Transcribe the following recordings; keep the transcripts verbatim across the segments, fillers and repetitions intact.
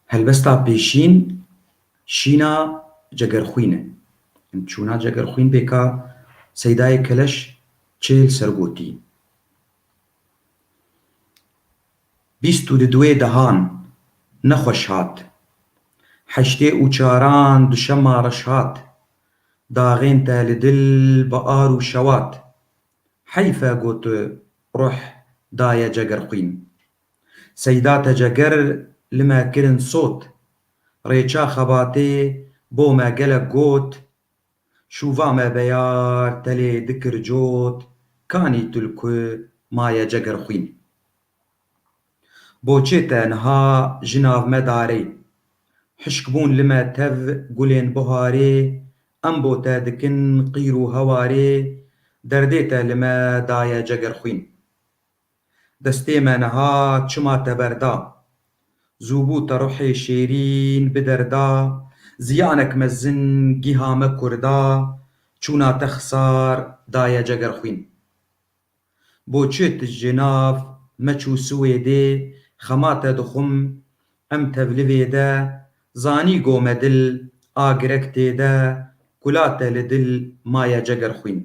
Helbesta pêşîn şîna Cegerxwîn e. Çûna Cegerxwîn bêka Seydayê Keleş çê li ser gotî. Bîst û di duwê dehan nexweş hat. Heştê û çaran duşema reş hat. Daxên te li dil bi ar û şewat. Heyf e got tu ruh daye Cegerxwîn. Seyda te ceger li me kirin sot. Rêça xebatê bo me gelek got. Şûva me beyar telê dikir cot. Kanî tu li ku maye Cegerxwîn. Boçê te niha ji nav me darê. Hişk bûn li me tev gulên buharê. Em bo te dikin qîr û hewarê. Derdê te li me daye Cegerxwîn. Destê me niha çima te berda. Zûbû te ruhê şêrîn bi derda. Ziyanek mezin giha me kurda. Çûna te xisar daye Cegerxwîn. Bo çi tu ji nav me çû Swêdê, xema te dixwim, em tevlivê de, zanî go me dil a girek tê de, kula te li dil maye Cegerxwîn.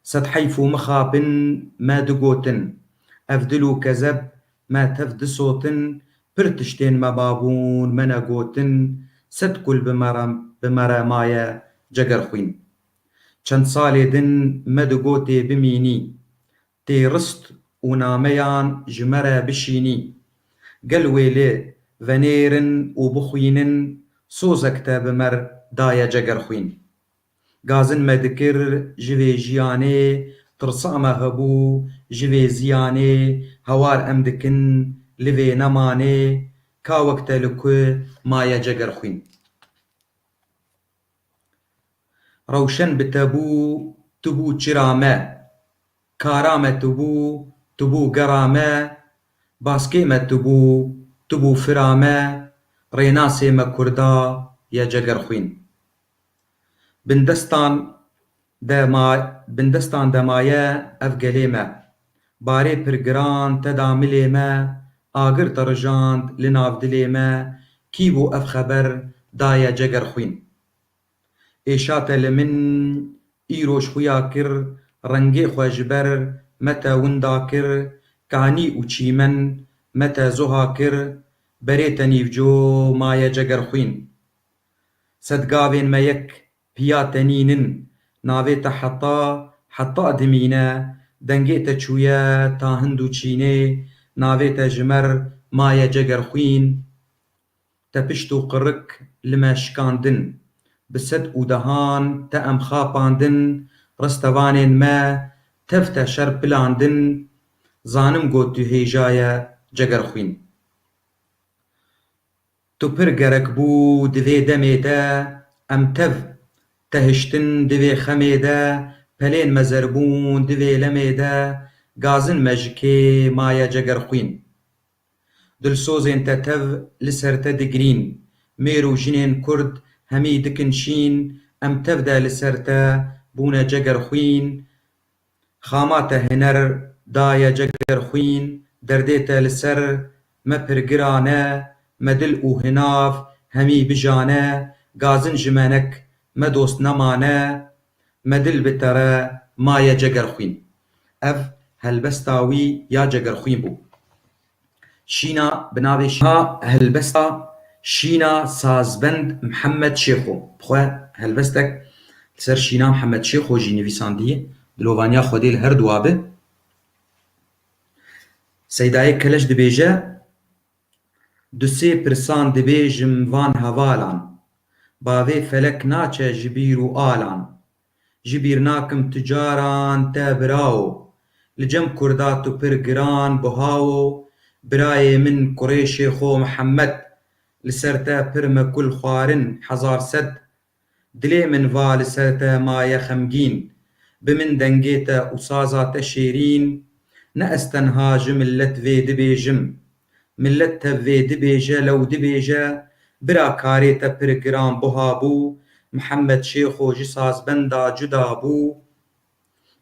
Sed heyf û mixabin me digotin, ev dil û kezeb me tev disotin, pir tiştên me mabûn me negotin, sed kul bi me re, bi me re maye Cegerxwîn. Çend salê din me digotê bimînî, tê rist û nameyan ji me re bişînî. Gel wê lê venêrin û bixwînin, sozek te bi me daye Cegerxwîn. Gazin me dikir ji vê jiyanê, tirsa me hebû ji vê ziyanê, hewar em dikin li vê nemanê, ka wek te li ku maye Cegerxwîn. Rewşen bi te bû, tu bû çira me. Kara me tu bû, tu bû gera me. Baskê me tu bû, tu bû fira me. Rênasê me kurda ye Cegerxwîn. Bindestan de ma-, bindestan de maye ev gelê me. Barê pir giran te da milê me, agir te rijand li nav dilê me, kî bû ev xeber daye Cegerxwîn? Êşa te li min îro ji xuya kir, rengê xwe ji ber me te winda kir, kanî û çîmen me te zuha kir, berê te nîvco maye Cegerxwîn. Sed gavên me yek piya te nînin, navê te heta, heta dimîne, dengê te çûye ta Hind û Çînê, navê te ji me re maye Cegerxwîn. Te pişt û qirik li me şikandin, bi sed û dehan te em xapandin, ristevanên me tev te şer pilandin, zanim got tu hêja ye Cegerxwîn. Tu pir gerek bû di vê demê de, em tev te hiştin di vê xemê de, pelên me zer bûn di vê lemê de, gazin me ji kê maye Cegerxwîn. Dilsozên te tev li ser te digirîn, mêr û jinên kurd hemî dikin şîn, em tev de li ser te bûne Cegerxwîn. Xama te hiner daye Cegerxwîn, derdê te li ser me pir giran e, me dil û hinav hemî bijane, gazin ji me nek me dost nemane, me dil bi te re maye Cegerxwîn. Ev helbesta wî ya Cegerxwîn bû. Şîna bi navê Şîna helbesta Şîna sazbend Mihemed Şêxo. Bi xwe helbestek li ser Şîna Mihemed Şêxo jî nivîsandiye. Dilovaniya Xwedê li her duwa be. Seydayê Keleş dibêje, du sê pirsan dibêjim van hevalan. Bavê felek naçe ji bîr û alan. Ji bîr nakim tu caran te birawo. Li cem kurda tu pir giran buhawo. Birayê min kurê Şêxo Mihemed. Li ser te pir me kul xwarin hezar sed. Dilê min va li ser te maye xemgîn. Bi min dengê te û saza te şêrîn. Ne ez tenha ji millet vê dibêjim. Millet tev vê dibêje, lew dibêje, bira karê te pir giran buha bû, Mihemed Şêxo ji sazbenda cuda bû.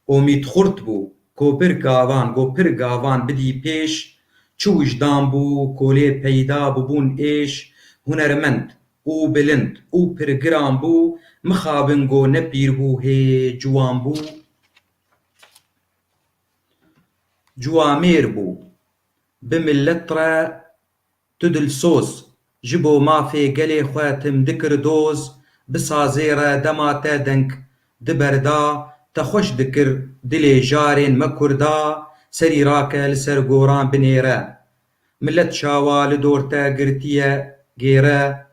Omîd xurt bû, ko pir gavan, go pir gavan bidî pêş, Çi wijdan bû, kolê peyda bûbûn êş, hunermend û bilind û pirgiran bû, mixabin go ne pîr bû, hê ciwan bû, ciwamêr bû. Bi millet re tu dilsoz, ji bo mafê gelê xwe tim dikir doz, bi sazê re dema te deng diberda, te xweş dikir dilê jarên me kurda, serî rake li ser goran binêre. Millet çawa li dor te girtiye gêre,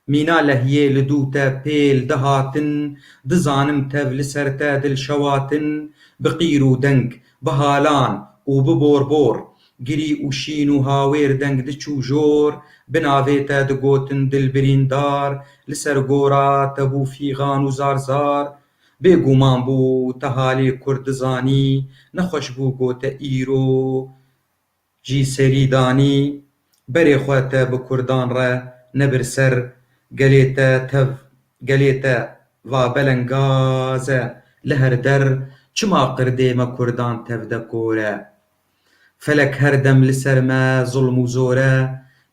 mîna lehiyê li dû te pêl dihatin, dizanim tev li ser te dilşewatin, bi qîr û deng, bi halan û bi borbor, girî û şîn û hawêr deng diçû jor, bi navê te digotin dilbirîndar, li ser gora te bû fîxan û zarzar. Bêguman bû te halê kurd dizanî, nexweş bû go te îro jî serî danî, berê xwe te bi kurdan re nebir ser, gelê te tev, gelê te va belengaz e li her der, çima qirdê me kurdan tev de kor e? Felek her dem li ser me zulm û zor e,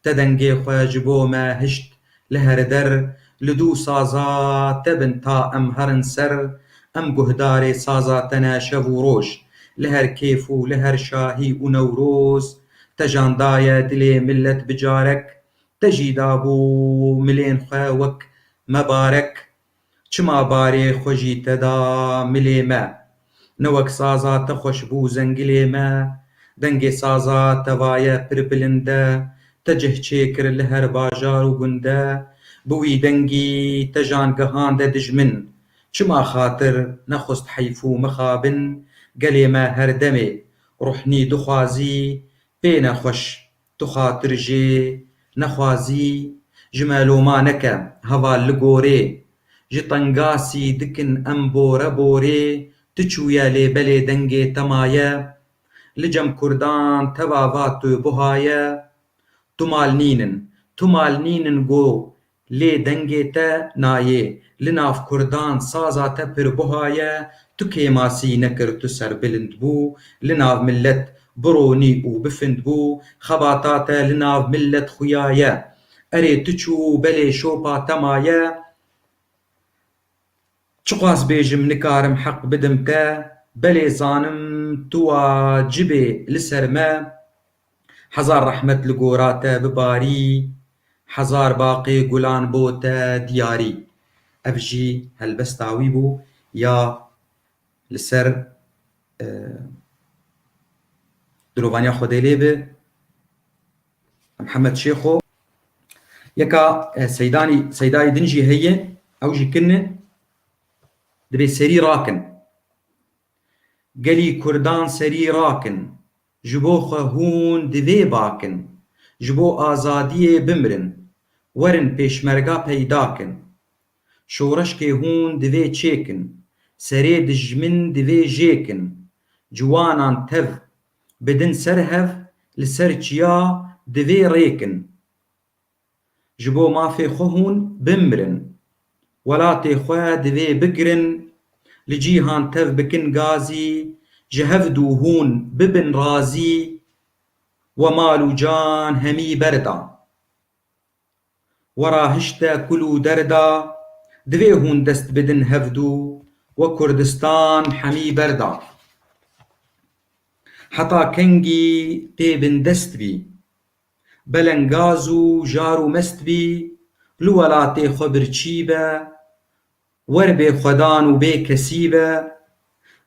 te dengê xwe ji bo me hişt li her der, li dû saza te bin ta em herin ser, em guhdarê saza te ne şev û roj, li her kêf û li her şahî û newroz, te jandaye dilê millet bi carek, te jî dabû milên xwe wek me barek. Çima barê xwe jî te da milê me? Ne wek saza te xweş bû zengilê me. Dengê saza te vaye pir bilind e, te cih çêkir li her bajar û gund e. Bi wî dengî te jan gihande dijmin. Çima xatir nexwist heyf û mixabin? Gelê me her demê ruhnî dixwazî, pê nexweş tu xatir jê nexwazî, ji me loma neke heval li gorê, ji tengasî dikin em bore borê, tu çûye lê belê dengê te maye, li cem kurdan teva va tu buhaye, tu mal nînin, tu mal nînin go lê dengê te nayê, li nav kurdan saza te pir buha ye, tu kêmasî nekir, tu serbilind bû, li nav millet bironî û bifind bû, xebata te li nav millet xuya ye. Erê tu çû belê şopa te maye, çiqas bêjim nikarim heq bidim te, belê zanim tu wacibê li ser me, hezar rehmet li gora te bibarî, hezar baqê gulan bo te diyarî. Ev jî helbesta wî bû ya li ser, e, dilovaniya Xwedê lê bi. Mihemed Şêxo. Yeka, e, Seydanî, Seydayê din jî heye, ew jî kin e, dibê serî rakin. Gelî kurdan serî rakin, ji bo xwe hûn divê bakin, ji bo azadiyê bimirin, werin pêşmerga peyda kin. Şoreşkê hûn divê çêkin, serê dijmin divê jêkin, ciwanan tev bidin ser hev, li ser çiya divê rêkin. Ji bo mafê xwe hûn bimirin. Welatê xwe divê bigirin, li cîhan tev bikin gazî, ji hevdû hûn bibin razî, we mal û can hemî berda. We rahişte kul û derda, divê hûn dest bidin hevdû, we Kurdistan hemî berda. Heta kengî tê bindest bî, belengaz û jar û mest bî, li welatê xwe birçî be, wer bê xwedan û bê kesî be,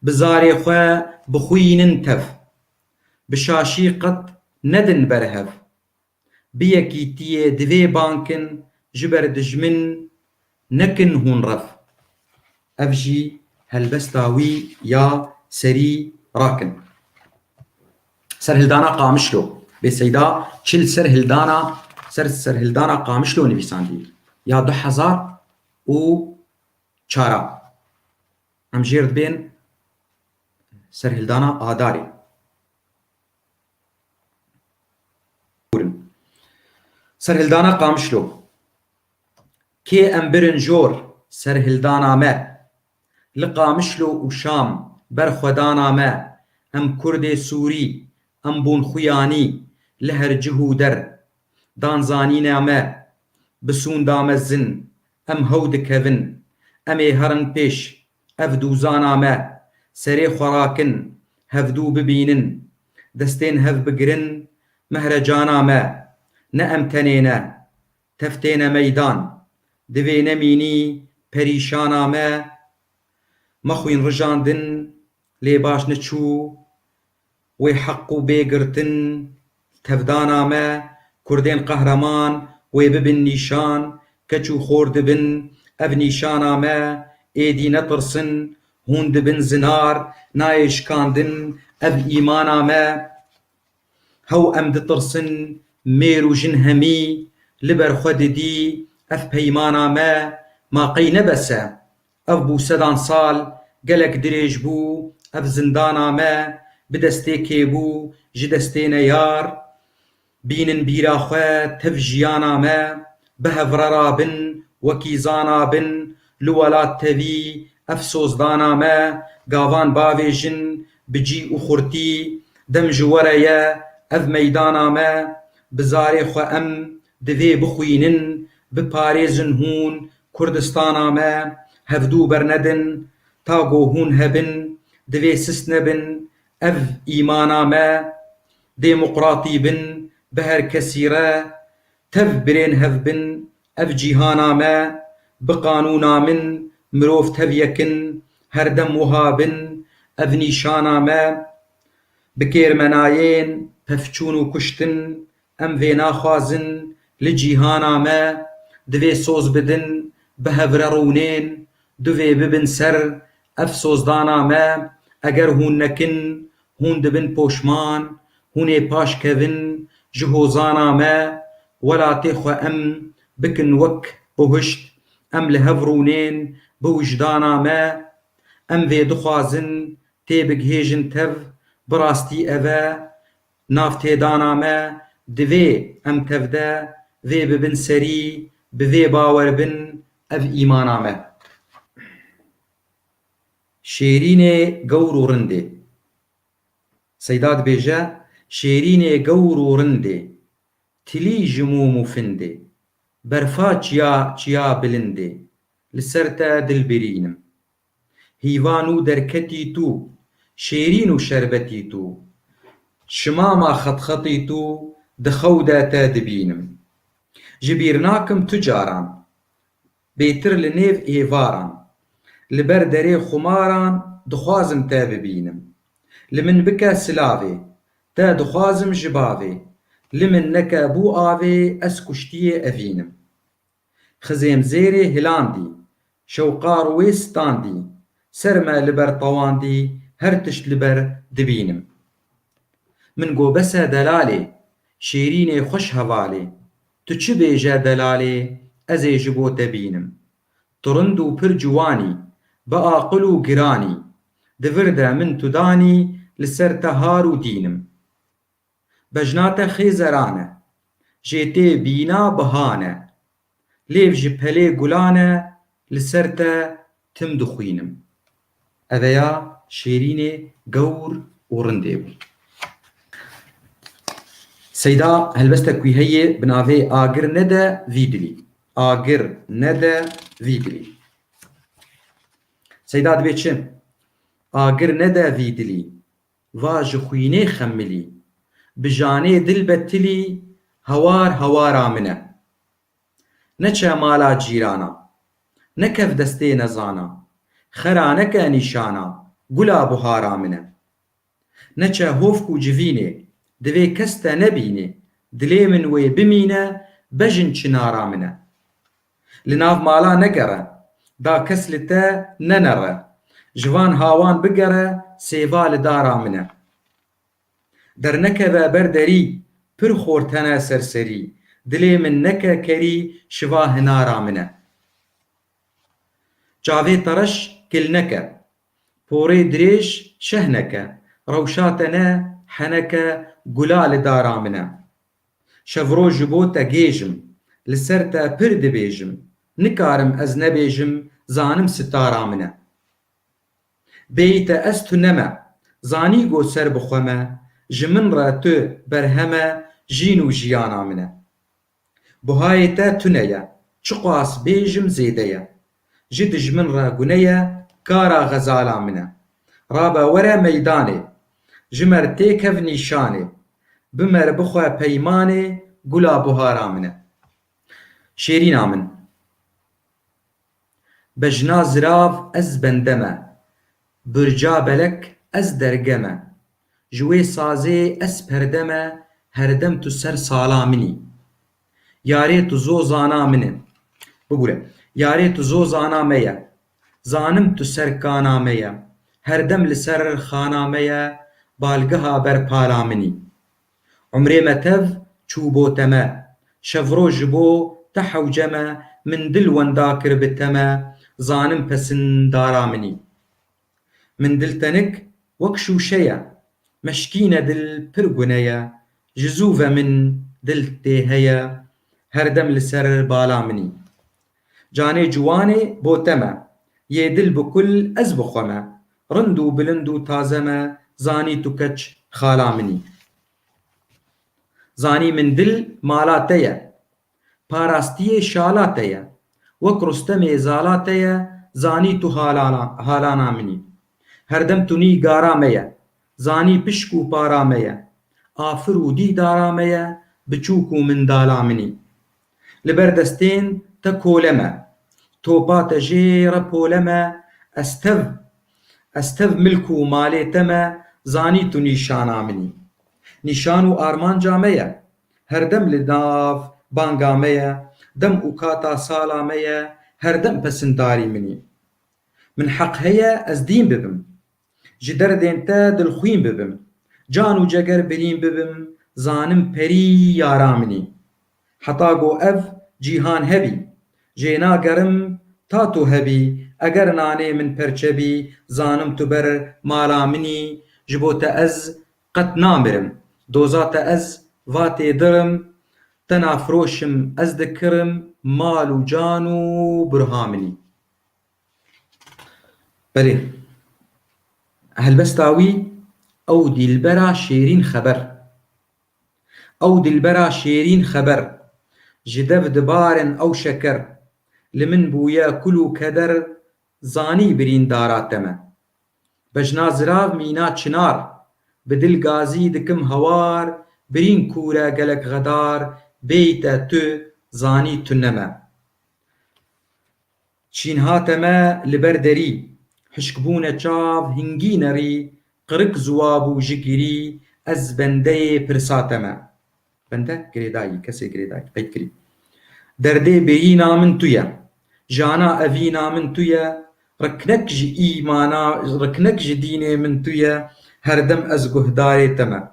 bi zarê xwe bixwînin tev, bi şaşî qet nedin ber hev. Bi yekîtiyê divê bankin, ji ber dijmin nekin hûn rev. Ev jî helbesta wî ya serî rakin. Serhildana Qamişlo. Bê Seyda çil serhildana, ser serhildana Qamişlo nivîsandî. Ya du hezar û çar a. Em jêr dibên serhildana Adarê. Serhildana Qamişlo. Kê em birin jor serhildana me. Li Qamişlo û Şam berxwedana me. Em Kurdê Sûrî, em bûn xuyanî. li her cih û der. Dan zanîna me, bi sûnda me zin, em hew dikevin. Em ê herin pêş, ev dûzana me, serê xwe rakin, hevdû bibînin. Destên hev bigirin, mehrecana me, ne em tenê ne, tev têne meydan, divê nemînî perîşana me. Me xwîn rijandin, lê baş neçû, wê heq û bê girtin tevdana me. Kurdên qehreman wê bibin nîşan, keç û xor dibin ev nîşana me. Êdî netirsin, hûn dibin zinar, nayê şikandin ev îmana me. Hew em ditirsin, mêr û jin hemî li ber xwe didî ev peymana me. Ma qey ne bes e? Ev bû sedan sal, gelek dirêj bû ev zindana me, bi destê kê bû, ji destê neyar. Bînin bîra xwe tev jiyana me, bi hev re rabin, wekî zana bin, li welat tevî ev sozdana me, gavan bavêjin, bi cî û xurtî, dem ji we re ye ev meydana me, bi zarê xwe em divê bixwînin, biparêzin hûn Kurdistana me, hevdû bernedin, ta ku hûn hebin, divê sist nebin, ev îmana me, demokratî bin, bi her kesî re, tev birên hev bin, ev cîhana me, bi qanûna min, mirov tev yek in, her dem wiha bin, ev nîşana me, bi kêrmenayên pevçûn û kuştin, em vê naxwazin, li cîhana me, divê soz bidin, bi hev re rûnên, divê bibin ser, ev sozdana me, eger hûn nekin, hûn dibin poşman, hûn ê paş kevin, ji hozana me, welatê xwe em bikin wek buhişt, em li hev rûnên, bi wijdana me, em vê dixwazin, tê bigihêjin tev, bi rastî ev e, nav têdana me, divê em tev de vê bibin serî, bi vê bawer bin, ev îmana me. Şêrînê gewr û rindê. Seyda dibêje, şêrînê gewr û rindê, tilî ji mûm û findê, berfa çiya çiya bilindê, li ser te dil birînim. Hîva nû derketî tu, şêrîn û şerbetî tu, şimama xetxetî tu, di xew de te dibînim. Ji bîr nakim tu caran, bêtir li nêv êvaran, li ber derê xumaran dixwazim te bibînim. Li min bike silavê, te dixwazim ji bavê, li min neke bû avê, ez kuştiyê evînim. Xizêm zêrê hilandî, şewqa rûyê standî, ser me li ber tewandî, her tişt li ber dibînim. Min go bes e delalê, şêrînê xweş hevalê, tu çi bêje delalê, ez ê ji bo te bînim. Tu rind û pir ciwanî, bi aqil û giranî, di vir de min tu danî, li ser te har û dînim. Bejna te xêzeran e, jê tê bîna bihan e. Lêv ji pelê gulan e, li ser te tim dixwînim. Eveya şêrînê gewr û rindê bû. Seyda helbestek wî heye bi navê Agir nede vî dilî. Agir nede vî dilî. Seyda dibê çi? Agir nede vî dilî. Va ji xwînê xemilî, bi janê dil betilî, hewar hewara min e. Neçe mala cîrana, nekev destê nezana, xera neke nîşana, gula buhara min e. Neçe hovk û civînê, divê kes te nebînê, dilê min wê bimîne, bejin çinara min e. Li nav mala negere, da kes li te nenere. Ji van hawan bigere, sêva li dara min e. Dernekeve ber derî, pir xortene serserî. Dilê min neke kerî, şiva hinara min e. Çavê te reş kil neke, porê dirêj şeh neke, rewşa te ne heneke, gula li dara min e. Şev roj ji bo te gêj im, li ser te pir dibêjim, nikarim ez nebêjim, zanim sitara min e. Bêyî te ez tu ne me, zanî go ser bi xwe me, ji min re tu berhem e, jîn û jiyana min e. Buhayê te tune ye, çiqas bêjim zêde ye. Ji dijmin re gune ye, kara xezala min e. Rabe were meydanê, ji me r' têkev nîşanê. Bi me r' bixwe peymanê, gula buhara min e. Şêrîna min. Bejna zirav ez bende me, birca belek ez derge me, ji wê sazê ez perde me, herdem tu ser sala min î. Yarê tu zozana min e. Bibûre, yarê tu zozana me ye. Zanim tu ser kana me ye. Herdem li ser xana me ye, balgiha ber pala min î. Umrê me tev çû bo te me. Şev roj ji bo te hewce me, min dil wenda kir bi te me, zanim pesindara min î. Min dil tenik wek şûşe ye, meşkîne dil pir gune ye, ji zû ve min dil tê heye, herdem li ser bala min î. Canê ciwanê bo te me, yê dil bi kul ez bi xwe me, rind û bilind û taze me, zanî tu keç xala min î. Zanî min dil mala te ye, parastiyê şala te ye, wek Rustemê zala te ye, zanî tu halana, halana min î. Herdem tu nîgara me ye, zanî pişk û para me ye, afir û dîdara me ye, biçûk û mindala min î. Li ber destên te kole me, topa te jê re pole me, ez tev, ez tev milk û malê te me, zanî tu nîşana min î. Nîşan û armanca me ye, herdem li nav banga me ye, dem û kata sala me ye, herdem pesindarî min î. Min heq heye ez dîn bibim, ji derdên te dilxwîn bibim, can û ceger birîn bibim, zanim perî yara min î. Heta ku ev cîhan hebî, jê nagerim ta tu hebî, eger nanê min perçe bî, zanim tu ber mala min î, ji bo te ez qet namirim, doza te ez va têdirim, te nafiroşim ez dikirim, mal û can û burha min î. Belê. Helbesta wî, ew dîlbera şêrîn xeber. Ew dilbera şêrîn xeber, ji dev dibarin ew şeker, li min bûye kul û keder, zanî birîndara te me. Bejna zirav mîna çinar, bi dil gazî dikim hawar, birîn kûr e gelek xedar, bêyî te tu, zanî tu ne me. Çînha te me li ber derî, hişkbûne çav hingî nerî, qirik ziwa bû ji girî, ez bendeyê pirsa te me. Bende girêdayî, kesê girêdayî, qeyd kirî. Derdê bêyîna min tu ye, jana evîna min tu ye, riknek ji îmana, riknek ji dînê min tu ye, herdem ez guhdarê te me.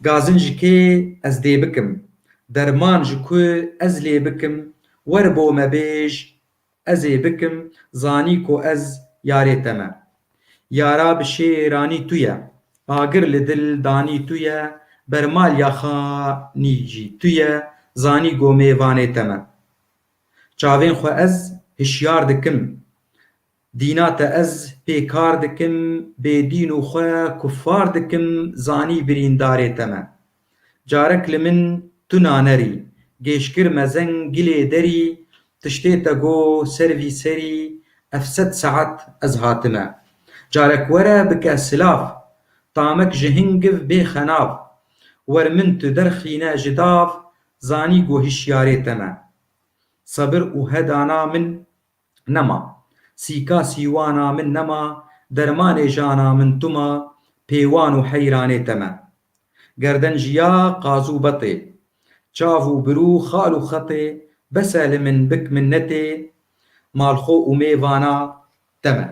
Gazin ji kê ez dê bikim, derman ji ku ez lê bikim, wer bo me bêj, ez ê bikim, zanî ku ez yarê te me. Yara bi şêranî tu ye, agir li dil danî tu ye, bermal ya xanî jî tu ye, zanî ku mêvanê te me. Çavên xwe ez hişyar dikim, dîna te ez pêkar dikim, bêdîn û xwe kufar dikim, zanî birîndarê te me. Carek li min tu nanerî, gêşkir mezeng gilê derî, tiştê te go ser vî serî, ev sed saet ez hatime. Carek were bike silav, tamek ji hingiv bê xenav, wer min tu derxîne ji dav, zanî go hişyarê te me. Sebir û hedana min nema. Sîka sîwana min nema, dermanê jana min tu ma, pêwan û heyranê te me. Gerden ji ya qaz û betê, çav û birû xal û xetê, bes e li min bik minnetê, malxo û mêvana te me.